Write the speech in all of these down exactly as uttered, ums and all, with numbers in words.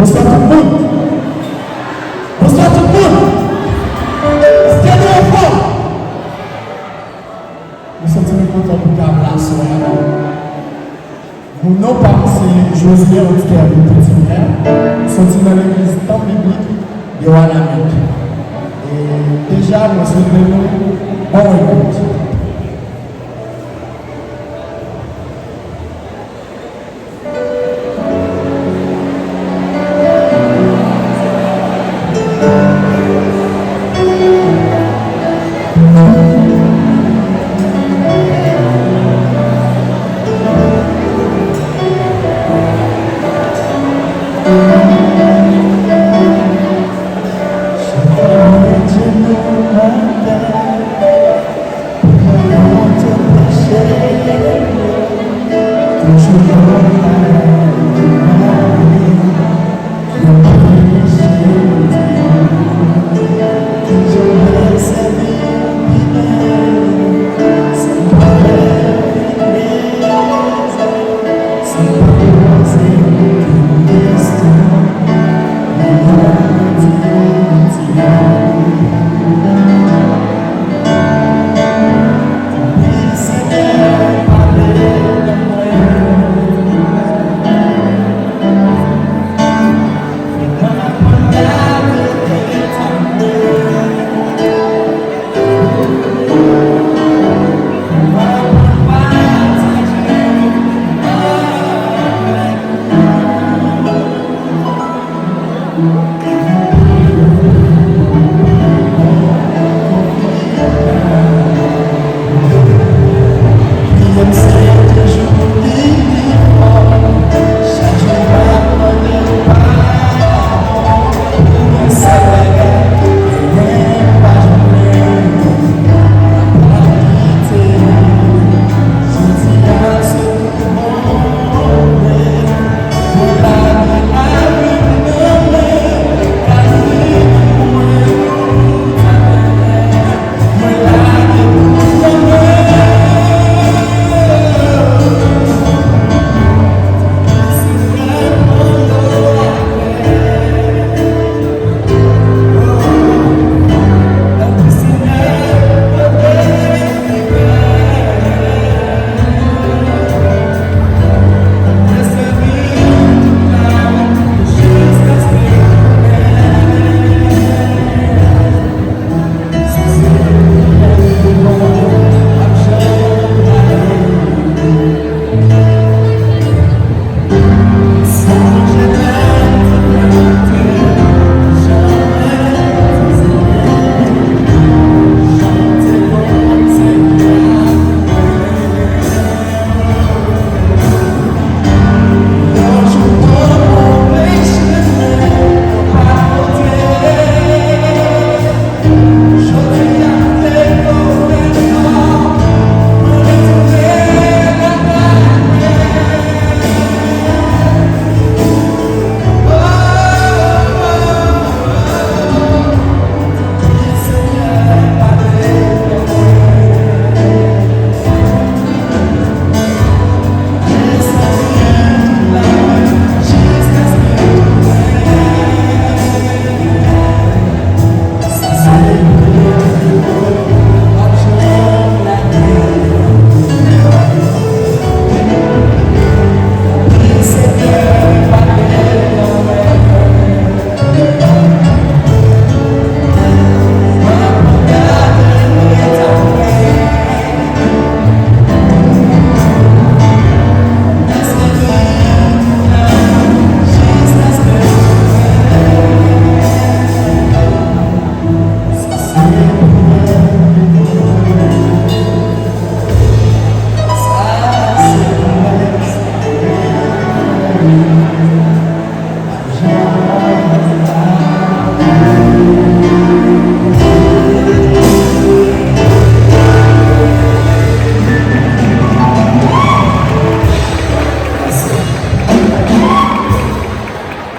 Bonswa tout moun. Bonswa tout moun. Èske nou anfòm? Nou santi nou kontan pou tab la aswè a. Mon non pa m se Joseph Otker de Petit Frère. M soti nan legliz Tan Biblik de Wanament. E deja, mwen swete nou bon ekout.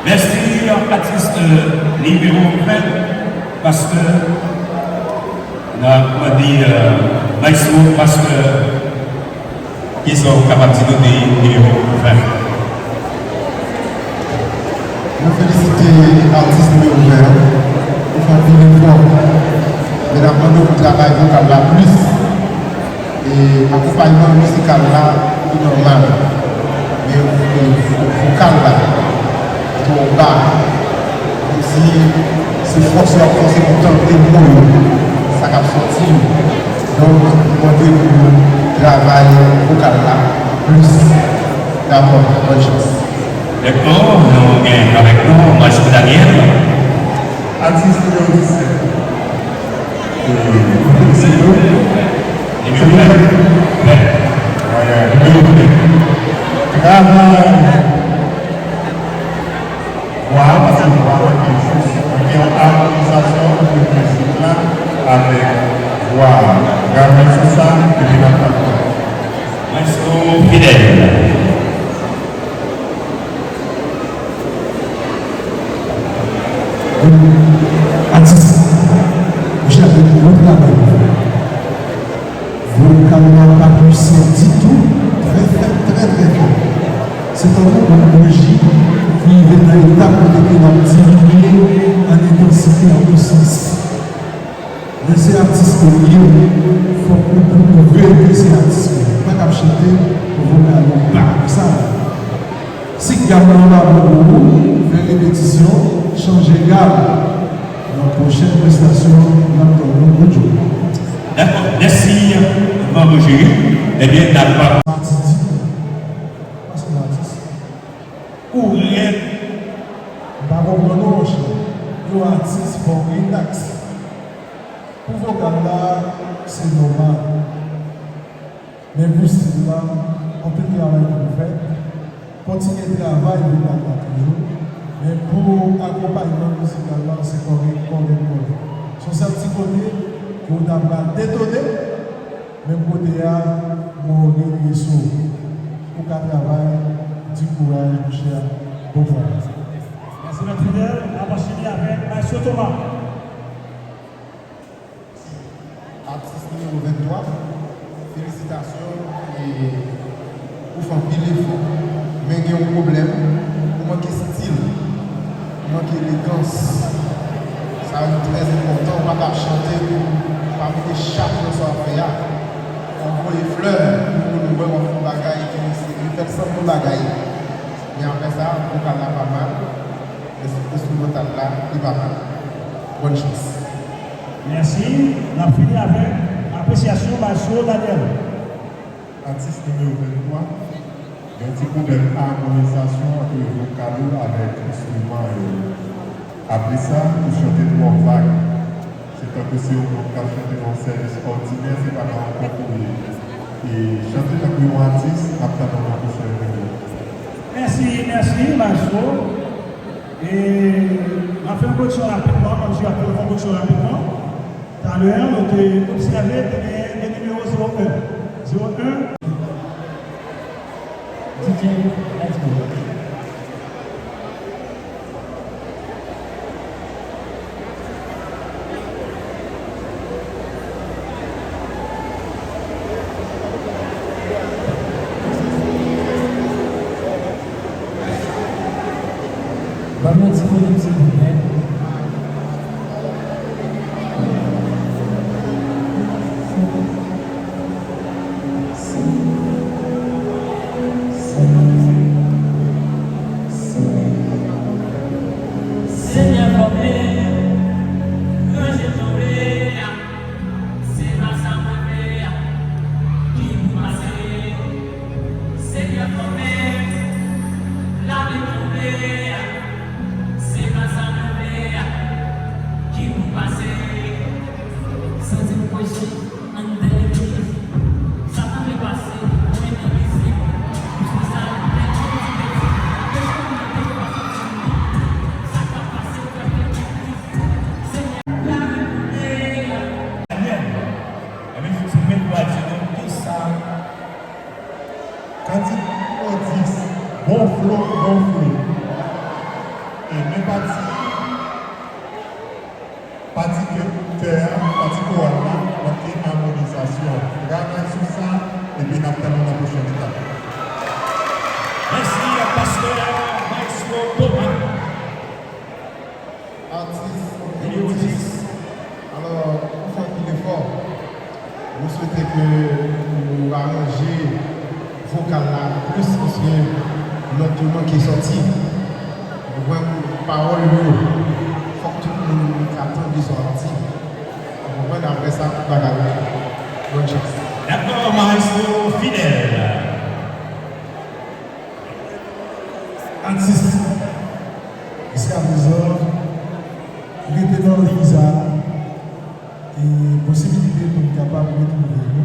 Mèsi, atis, euh, nimewo ven, pastè, n ap mande, euh, maestro, pastè, kisa w kapab di nou de nimewo ven? Nou felisite Atis nimewo ven an, ou fè anpil efò. Men n ap mande w pou travay vokal la plis. E akonpayman mizikal la, li nòmal. Men, e, vokal la, li twò ba. Kòmsi se fòse w ap fòse pou tante mo yo. Sa k ap sòti. Donk, nou mande pou travay vokal la plis. Dakò, bòn chans. Mètnan, nou gen avèk nou Maestro Daniel. Atis nimewo disèt. E, nou felisite w. Nimewo ven. Ven. Aya, nimewo ven. Travay vwa a, paske vwa a manke jis. Manke yon amonizasyon ant mizik la avèk vwa a. Travay sou sa, epi n ap pale. Maestro Fidèl. Atis, monchè, gwo travay. Vokal la pa pwisyan ditou, trè fèb, trè, trè fèb. Se tankou yon bouji ki rive nan etap kote ke l ap diminye an entansite, an pwisans. Men se atis ke w ye, fòk ou pwouve ke se atis ou ye. Ou pa kab chante pou vokal ou ba konsa. Si gam nan pa bon pou ou, fè repetisyon, chanje gam. Nan pwochèn prestasyon, n ap tann nou. Bonjou. Dakò, mèsi, Manbo Jeri. Ebyen, n ap pati ditou. Paske atis. Ou rèd. M pa konprann ou, monchè. Yon atis fò w rilaks. Pou vokal la, se nòmal. Men pou stil la, anpil travay pou fèt. Kontinye travay vokal la toujou. Men pou akonpayman mizikal la, se kòrèk, kòrèk, kòrèk. Se yon sèl ti kote ke w ta pral detone. Menm kote a, mwen rele sou ou. Ou ka travay, di kouraj, monchè. Bon travay. Mèsi, Mèt Fidèl. N ap anchene avèk Maestro Thomas. Atis nimewo venntwa, felisitasyon e ou fè anpil efò. Men gen yon pwoblèm, ou manke stil, ou manke elegans. Sa yo trè enpòtan, ou pa ka ap chante epi ou pa mete chak nan sa w ap fè a. Fò w voye flè pou moun wè w ap fè yon bagay ki serye, fè l sanble yon bagay. Men apre sa, vokal la pa mal, enstrimantal la, li pa mal. Bòn chans. Mèsi. N ap fini avèk apresyasyon Maestro Daniel. Atis nimewo venntwa, gen yon ti pwoblèm amonizasyon ant vokal ou avèk enstriman yo. Apre sa, ou chante twò vag. Se tankou se yon moun k ap chante nan yon sèvis òdinè, se pa nan yon konkou w ye. E chante tankou yon atis, n ap tann ou nan pwochèn nivo. Mèsi, mèsi, Maestro. E n ap fè yon koreksyon rapidman, kòmsi ap fè yon koreksyon rapidman. Talè a, nou te obsève, te genyen de nimewo zewo en. Zewo en. D J, let's go. Ban m yon ti minit, silvouplè. Senyè, fòme, ranje tonbe. Se pa sa mwen vle a ki pou pase. Senyè, fòme, lave tonbe a. Se pa sa mwen vle a ki pou pase. Santi m kweche anndan legliz. Sa pa vle pase, mwen envizib. Pou sa, lè yon ti peti, lè yon ti peti, sa ka pase, fè legliz. Daniel, ebyen, se mwen k pral di nou kisa. Kantik nimewo dis, bon flo, bon flo. E men pati, pati ke, kè a, pati koral la, manke amonizasyon. Travay sou sa, epi n ap tann nou nan pwochèn etap. Mèsi, pastè, maestro Thomas. Nou aranje vokal la plis paske nòt yo manke sòti. Ou konprann? Pawòl yo, fòk tout moun ka tande sa w ap di. Ou konprann? Apre sa, tout bagay la. Bòn chans. Dakò, Maestro Fidèl. Atis, jiskaprezan, rete nan liy sa a, e posibilite pou n kapab retwouve nou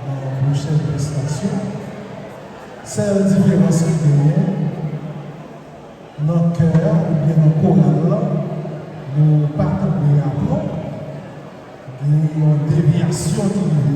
nan pwochèn prestasyon. Sèl diferans ki genyen, nan kè a oubyen nan koral la, nou pa tonbe a plan, gen yon devyasyon ki rive.